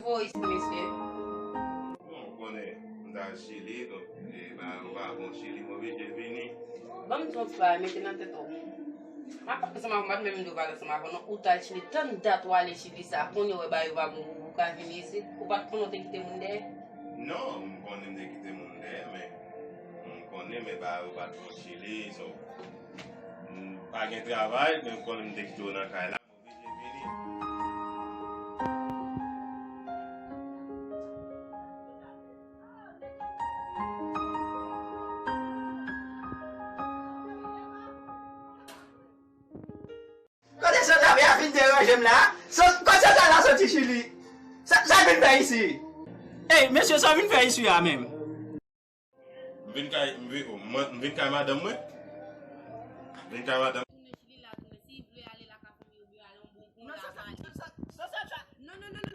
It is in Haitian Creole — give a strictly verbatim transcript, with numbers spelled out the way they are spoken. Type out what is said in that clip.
Voye isi mesye. Bon, ou konnen, m t al Chili, donk, e, bagay yo pa bon Chili, m oblije vini. Ban m di w yon ti bagay, mete nan tèt ou. M ap pale ansanm avè w, m pa t menm di w pale ansanm avè w, non. Ou t al Chili, tann dat w ale Chili sa, kounye a w wè bagay yo pa bon pou ou, ou ka vini isit, ou pa t konnen w te kite moun dèyè? Non, m konnen m te kite moun dèyè, men m konnen, men bagay yo pa t bon Chili, so, m pa gen travay, men m konnen m te kite w nan kay la. Kote Sandra vin deranje m la? Sa- Kote Sandra la soti Chili? Sa sa vin fè isi? Ey, mesye, sa vin fè isi a menm? M vin kay, m vin, oh, mwen, m vin kay madanm mwen. M vin kay madanm. Tounen Chili la, tounen. Si vle ale lakay fanmi yo, vle ale yon bon kou lakay. Non, non, non, non.